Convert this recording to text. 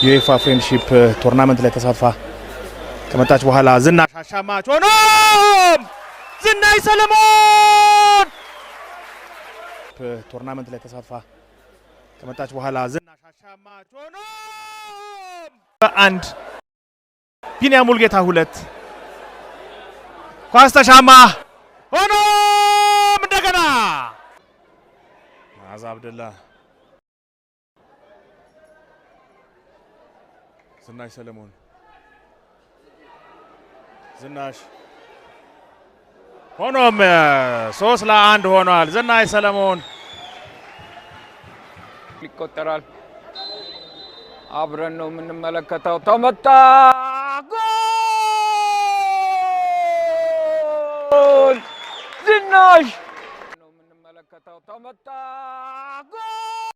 ዩኤፋ Friendship Tournament ላይ ተሳትፋ ከመጣች በኋላ ዝናሽ አሻማች። ሆኖም ዝናሽ ሰለሞን tournament ላይ ተሳትፋ ከመጣች በኋላ ዝናሽ አሻማች። ሆኖም 1፣ ቢኒያም ሙልጌታ 2፣ ኳስ ተሻማ። ሆኖም እንደገና መዓዛ አብደላ፣ ዝናሽ ሰለሞን፣ ዝናሽ። ሆኖም 3-1 ሆኗል። ዝናሽ ሰለሞን ይቆጠራል። አብረን ነው የምንመለከተው። ተመታ፣ ጎል! ዝናሽ ነው የምንመለከተው። ተመታ፣ ጎል!